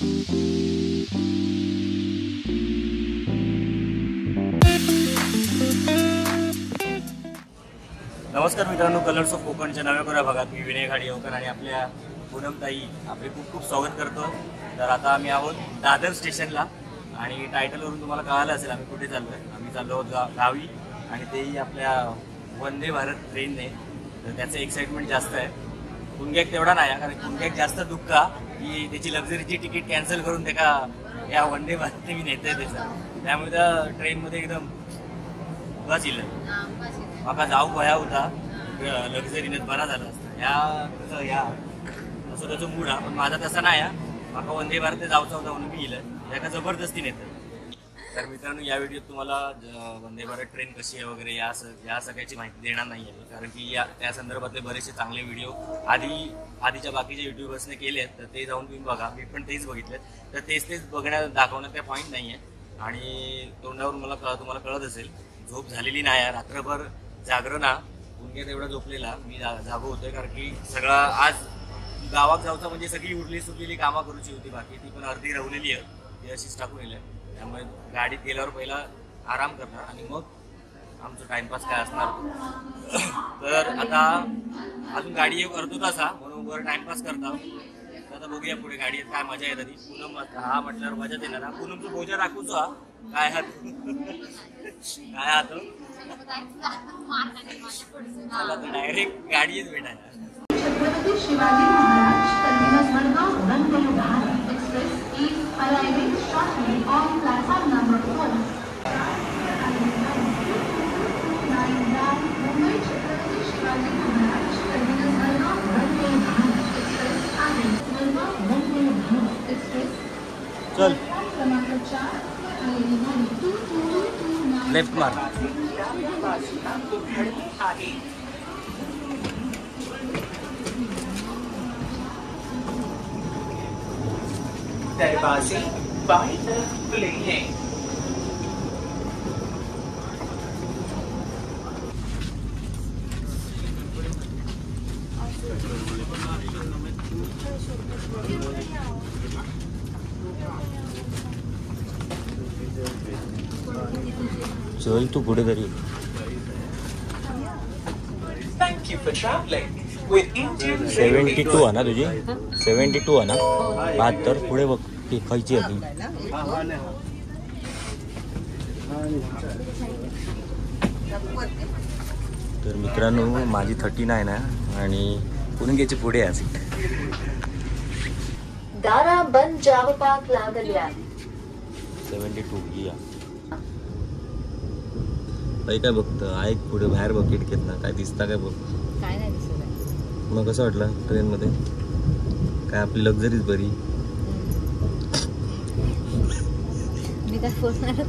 नमस्कार मित्रांनो, colours of कोकणच्या नव्या कोऱ्या भागात मी विनय खाडिगावकर आणि आपल्या पूनमताई आपले खूप खूप स्वागत करतो. तर आता आम्ही आहोत दादर स्टेशनला आणि टायटलवरून तुम्हाला कळालं असेल आम्ही कुठे चाललो आहे. आम्ही चाललो आहोत गावी आणि तेही आपल्या वंदे भारत ट्रेनने. तर त्याचं एक्साइटमेंट जास्त आहे. कुणग्याक तेवढा नाही, कारण कुणग्याक जास्त दुःख की त्याची लक्झरीची तिकीट कॅन्सल करून त्याका या वंदे भारतने मी नेतोय त्याचा. त्यामुळे त्या ट्रेनमध्ये एकदम बस इलं म्हाका जाऊ भया होता लक्झरीने बरा झाला असता. ह्या कसं ह्या असं त्याचं मूड हा, पण माझा तसा नाही. म्हाका वंदे भारत जाऊचा होता म्हणून मी इलं, ह्याका जबरदस्ती नेतं. तर मित्रांनो, या व्हिडिओत तुम्हाला वंदे भारत ट्रेन कशी आहे वगैरे या सगळ्याची माहिती देणार नाही आहे, कारण की या त्या संदर्भातले बरेचसे चांगले व्हिडिओ आधीच्या बाकीच्या युट्यूबर्सने केले आहेत, तर ते जाऊन तुम्ही बघा. मी पण तेच बघितले, तर तेच तेच बघण्या दाखवण्यात त्या पॉईंट नाही आहे. आणि तोंडावरून मला तुम्हाला कळत असेल झोप झालेली नाही, रात्रभर जागरणा पुणग्यात एवढा झोपलेला मी जागो होतोय, कारण की सगळा आज गावात जाऊचा म्हणजे सगळी उरली सुरलेली कामं करूची होती, बाकी ती पण अर्धी रवलेली आहे, ती अशीच टाकून येईल. त्यामुळे गाडीत गेल्यावर पहिला आराम करणार आणि मग आमचं टाइमपास काय असणार. तर आता अजून गाडी एक अर्धा तास हा, म्हणून बरं टाइमपास करता. तर आता बघूया पुढे गाडीत काय मजा येतात. ती पूनम हा म्हटल्यावर मजाच येणार. हा पूनमचं भोजा दाखवतो. हा काय हात काय हात चला तर डायरेक्ट गाडीच भेटायला. Chhatrapati Shivaji Maharaj terminus Madgaon Vande Bharat express is arriving shortly on platform number 4. Mumbai Chhatrapati Shivaji Maharaj terminus Madgaon Vande Bharat express आहे. मडगाव वंदे भारत एक्सप्रेस चल क्रमांक 4 आलेली गाडी 2229 लेफ्ट मार. दरवाजे बाईं तरफ खुले हैं. चल तू पुढे तरी. Thank you for traveling with Indian Railways. 72 आहे ना तुझी? 72 आहे ना? 72 पुढे बघ ती खायची आहे ती. तर मित्रांनो, माझी 39 आहे आणि पुणग्याची पुढे आहे सीट. दारा बंद जावपाक लागल्या. 72 या बाई काय बघतं ऐक पुढे बाहेर बघ खिडकीत ना काय दिसता काय बघ. काय नाही दिसत आहे. मग कसं वाटलं ट्रेनमध्ये? काय आपली लक्झरीच बरी. मी काय बोलणार?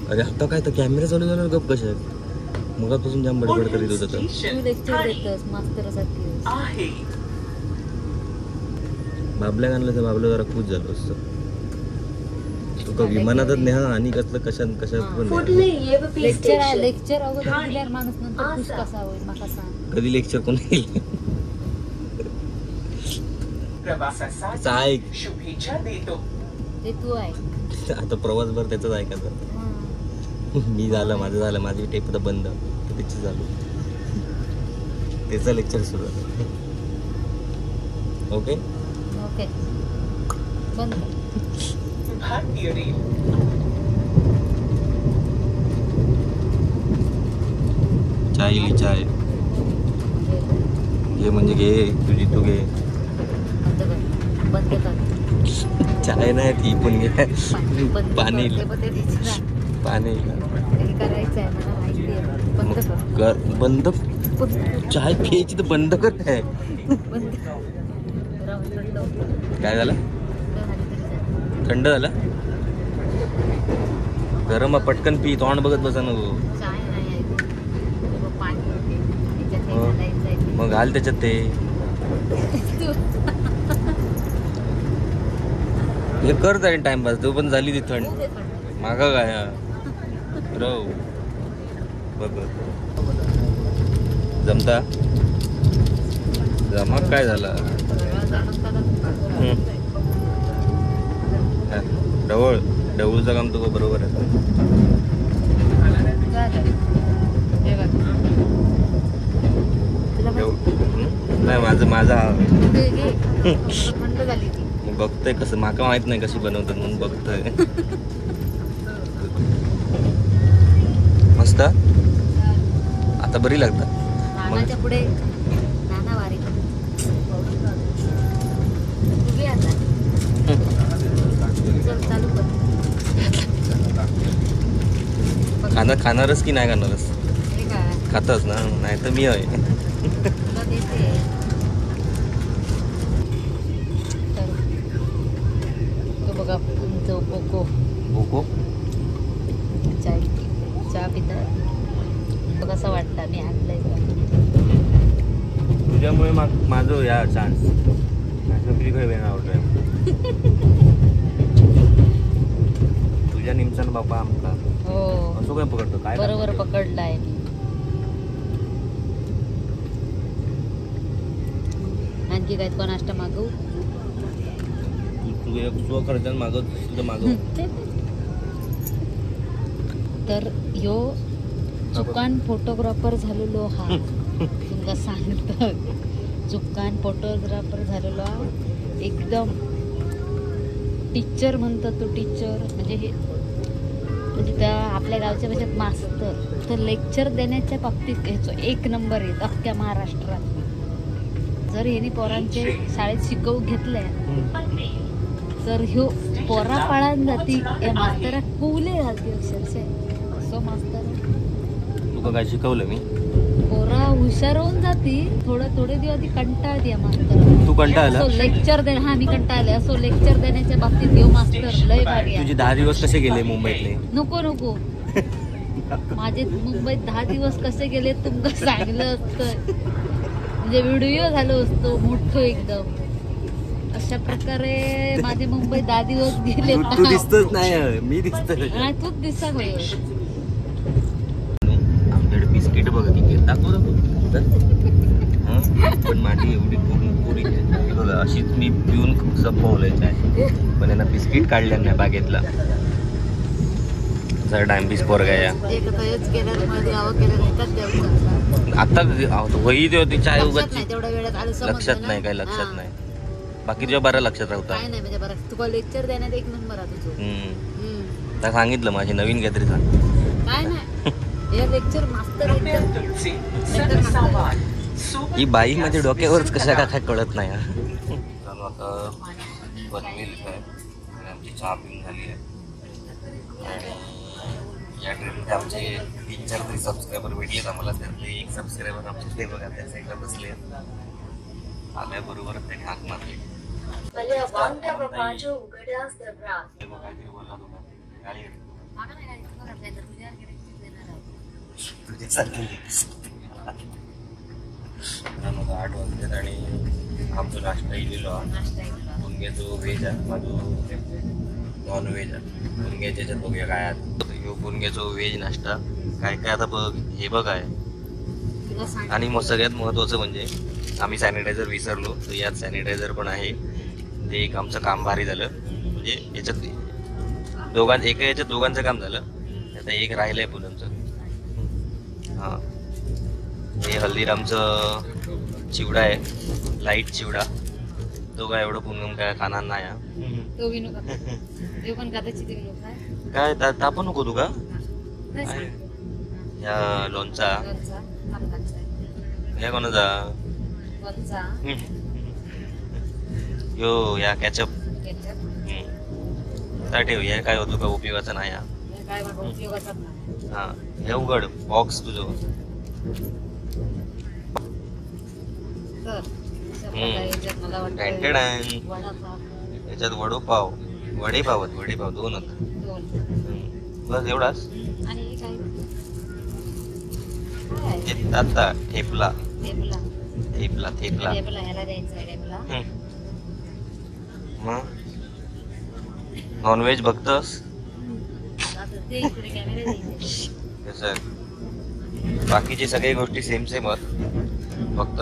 अरे आता काय तर कॅमेरा चालू झाल्यावर गप कशा आहेत? मगापासून जाम बडबड करीत होता. तू लेक्चर देतोस मास्तरासारखी आहे. बाबल्या आणलं तर बाबलं जरा खुश झालो असतं. तुका विमानातच नेहा आणि कसलं कशात कशात पण लेक्चर लेक्चर अगोदर दिल्यावर माणूस नंतर खुश कसा होईल माका सांग. कधी लेक्चर कोण येईल? प्रवासासाठी शुभेच्छा देतो. ते तू आहे आता प्रवासभर त्याचंच ऐकायचं. मी झालं माझं झालं, माझी टेप आता बंद, त्याची चालू, त्याचं लेक्चर सुरू झालं. ओके ओके बंद. भारतीय रेल चाय ली चाय घे म्हणजे घे तुझी तू घे. बंद कर. चाय नाही ती पण घे. पाणी पाणी करायचं आहे मला माहिती आहे. बंद कर बंद. चाय प्यायची तर बंद कर. काय काय झालं? थंड झालं? गरम पटकन पी, तोंड बघत बसा नको. मग घाल त्याच्यात ते. हे कर तरी टाइमपास, तो पण झाली ती थंड. मागा काय रव बघ जमता जमा काय झाला. ढवळ ढवळूचं काम तुका बरोबर आहे. नाही माझं माझा बघतोय कसं, माका माहित नाही कशी बनवतात म्हणून बघतोय. मस्त आता बरी लागतात. पुढे नाना वारी खाणार खाणारच की नाही खाणारच? खातच ना, नाही तर मी आहे. बघा तुमचं बोको बोको चाय चहा पिता कसा वाटला? मी आणलंय तुझ्यामुळे माझं या चान्स आवडतोय. तुझ्या निमसान बाबा आमका हो असं काय पकडतो काय बरोबर पकडलाय मी. आणखी काय तुका नाश्ता मागवू? तू एक स्वखर्चान मागवत असेल तर मागव. तर ह्यो चुकान फोटोग्राफर झालेलो हा तुमका सांगतो, चुकान फोटोग्राफर झालेलो एकदम टीचर म्हणतात तो टीचर म्हणजे हे म्हणजे त्या आपल्या गावच्या भाषेत मास्तर. तर लेक्चर देण्याच्या बाबतीत ह्याचो एक नंबर येत अख्ख्या महाराष्ट्रात. जर ह्यानी पोरांचे शाळेत शिकवू घेतले तर ह्यो पोरा पाळान जाती या मास्तराक कुवले घालती अक्षरशः. असो मास्तर तुका काय शिकवलं मी? पोरा हुशार होऊन जाती थोडं थोडे दिवस ती कंटाळती या मास्तर. तू कंटाळला लेक्चर दे? हा मी कंटाळले. असो लेक्चर देण्याच्या बाबतीत ह्यो मास्तर लय भारी. तुझे 10 दिवस कसे गेले मुंबईतले? नको नको, माझे मुंबईत 10 दिवस कसे गेले तुमका सांगलं असतं म्हणजे व्हिडिओ झालो असतो मोठं एकदम. अशा प्रकारे माझे मुंबईत 10 दिवस गेले. तू दिसतच नाही, मी दिसतोय. नाही तूच दिसत. आमच्याकडे बिस्किट बघा किती दाखव दाखव. पण माझी एवढी पुरी अशीच मी पिऊन संपवलंय चाय, पण यांना बिस्किट काढल्या नाही बागेतला. सर टाइमपीस पोरगा या आता वही होती चाय उगाच लक्षात नाही, काय लक्षात नाही. बाकी तुझ्या बरं लक्षात राहता. काय नाही म्हणजे बरं तुका लेक्चर देण्यात एक नंबर आहे तुझं. सांगितलं माझी नवीन काहीतरी सांग. काय नाही हे लेक्चर मास्तर ही बाई माझ्या डोक्यावरच कशा काय कळत नाही. आता पनवेल आहे आणि आमची चहा पिऊन झाली आहे. आणि या ट्रिपमध्ये आमचे 3-4 तरी सबस्क्रायबर भेटलेत आम्हाला. त्यातले एक सबस्क्रायबर आमचे ते बघा त्या साईडला बसले, आल्याबरोबर त्यांनी हाक मारली. तुझे 8 वाजलेत आणि आमचो नाश्ता इलेलो. पुणग्याचो व्हेज आहे, माझो नॉन व्हेज आहे. पुणग्याच्या ह्याच्यात बघूया काय आहे. ह्यो पुणग्याचो व्हेज नाश्ता काय काय आता बघ हे बघ आहे. आणि मग सगळ्यात महत्त्वाचं म्हणजे आम्ही सॅनिटायझर विसरलो, तर यात सॅनिटायझर पण आहे. ते एक आमचं काम भारी झालं. म्हणजे याच्यात दोघां एका याच्यात दोघांचं काम झालं, आता एक राहिलं आहे पूनमचं. हां हे हल्दीरामचं चिवडा आहे, लाईट चिवडा. तो काय एवढं पूनम काय खाणार नाही. काय तापू नको तुका ह्या लोणचा ह्या कोणाचा यो या कॅचअप ठेव. या काय होतो का उपयोगाचा नाही. हा हे उघड बॉक्स तुझं. याच्यात वडेपाव वडेपाव वडेपाव 2 होत बस एवढाच. आता ठेपला थेपला थेपला मग नॉनव्हेज बघतस. बाकीचे सगळे गोष्टी सेम सेम आहेत, फक्त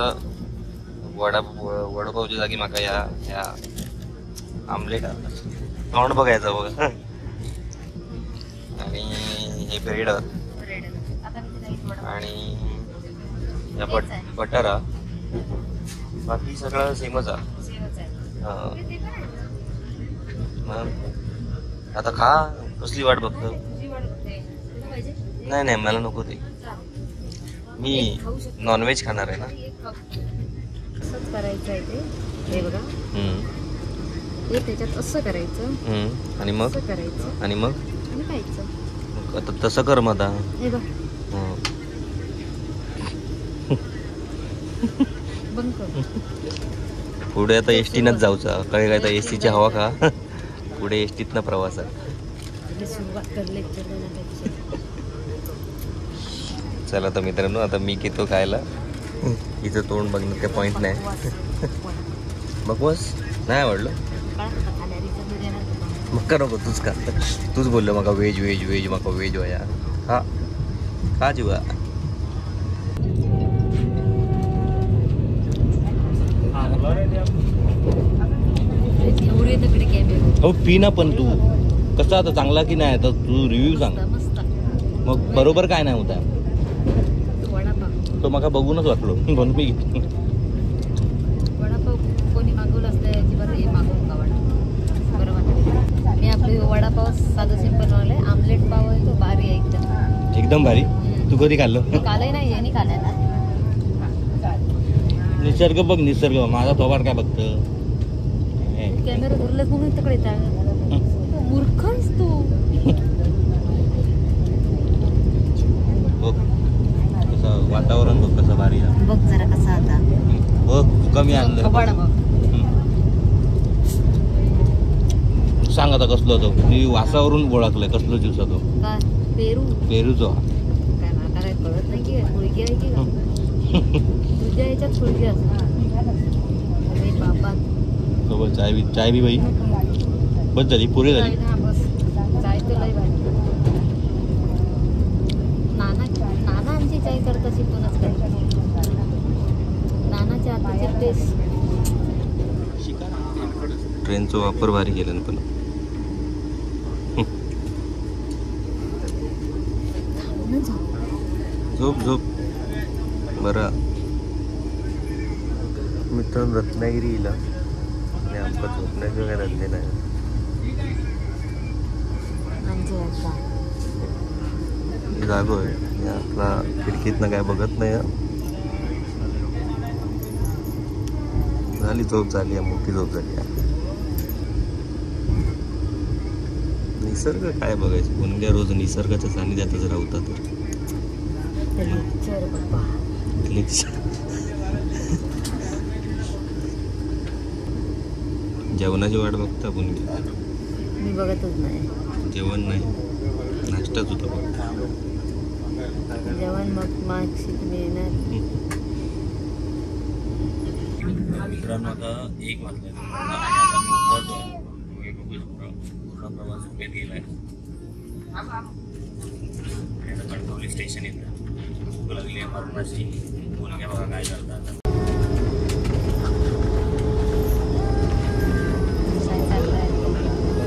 वडापावच्या जागी माका या या आमलेट तोंड बघायचं बघा. आणि हे ब्रेड आणि बटर, बाकी सगळं सेमच आहे. मग आता खा, कसली वाट बघतो? नाही नाही मला नको ते, मी नॉनव्हेज खाणार आहे ना. असंच करायचं आहे ते, हे बघा हे त्याच्यात असं करायचं आणि मग करायचं आणि मग आणि खायचं. आता तसं कर मग आता, हे बघ बंद कर. पुढे आता एस टीनंच जाऊचा, कळे काय तर एस टीची हवा खा. पुढे एस टीतनं प्रवास आहे. सुरुवात कर लेक्चर. चला तर मित्रांनो आता मी घेतो खायला. हिचं तोंड बघणं काही पॉईंट नाही. बकवास नाही आवडलं मग का नको, तूच का तूच बोललो मका व्हेज व्हेज व्हेज मका व्हेज वया. हा खा जीवा. हो पी ना, पण तू कसं आता चांगला की नाही आता तू रिव्ह्यू सांग. मग बरोबर काय नाही होता तो मका बघूनच वाटलो म्हणून मी घेतलो. वडापाव कोणी मागवलं असतं अजिबात हे मागवून का वडापाव बरोबर. मी आपले वडापाव साधं सिंपल मागवलंय. आमलेट पाव आहे तो भारी आहे एकदम, एकदम भारी. तू कधी खाल्लं? कालही नाही, यांनी खाल्लं ना. निसर्ग बघ, निसर्ग माझा थोबाड काय बघतं. कॅमेरा धरलाच म्हणून तिकडे मूर्ख आहेस तू. बघ कसं वातावरण, बघ कसं भारी आहे. बघ जरा कसं आता बघ तुका मी आणलं. बघ सांग आता कसलो तो, मी वासावरून ओळखलंय कसलो ज्यूस तो. काय पेरू? पेरूचो. काय मला काय कळत नाही की फुलगी आहे की तुझ्या ह्याच्यात फुलगी असणार. अरे बाबा सोबत चाय बी, चाय बी बाई बस झाली, पुरे झाली. बस चाय तर लई भारी. नाना नाना आमची चाय करत शिकूनच काय नानाच्या हाताची टेस्ट. ट्रेनचा वापर भारी केला ना पण. झोप झोप बरं मित्रांनो, रत्नागिरीला आणि आमका झोपण्याशिवाय काय धंदे नाही. जागो आहे आपला, खिडकीतनं काय बघत नाही. झाली झोप झाली, मोठी झोप झाली. निसर्ग काय बघायचं, कोणत्या रोज निसर्गाच्या सानिध्यातच राहता तर. जेवणाची वाट बघता कोण? मी बघतच नाही. जेवण नाही, नाश्ताच होता फक्त. जेवण मग मागशी मिळणार. मित्रांनो आता 1 वाजले आणि आता मी उतरतोय. बघू शकतो पूर्ण प्रवास झोपेत गेलाय. आणि आता कणकवली स्टेशन येतं. भूक लागली आहे मरणाची. मुलग्या बघा काय करतात.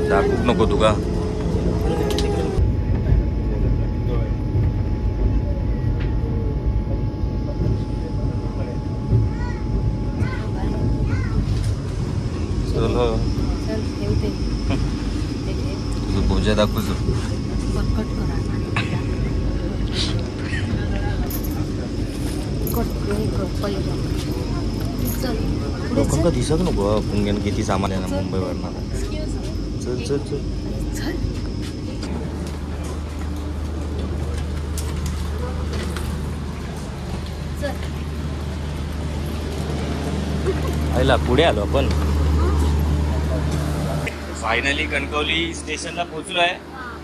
दाखवू नको तुका. चलो तुझं पूजा दाखवू. लोकांका दिसत नको पुंग्यान किती सामान आहे ना मुंबईवरनं. चल चल चल आयला पुढे आलो आपण. फायनली कणकवली स्टेशनला पोहोचलो आहे.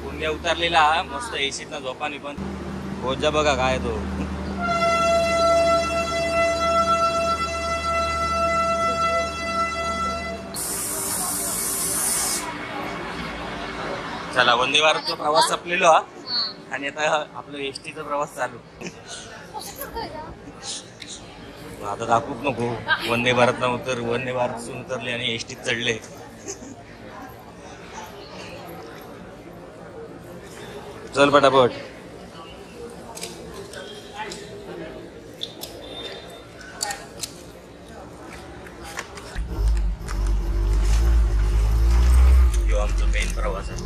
पुण्या उतरलेला हा मस्त एसीत ना झोपानी पण पोहोचा. बघा काय तो चला वंदे भारतचा प्रवास संपलेलो हा आणि आता आपलं एसटीचा प्रवास चालू. आता दाखवूच नको. वंदे भारतला उतर, वंदे भारत उतरले आणि एसटीत चढले. चल पटापट. ह्यो आमचो मेन प्रवास आहे.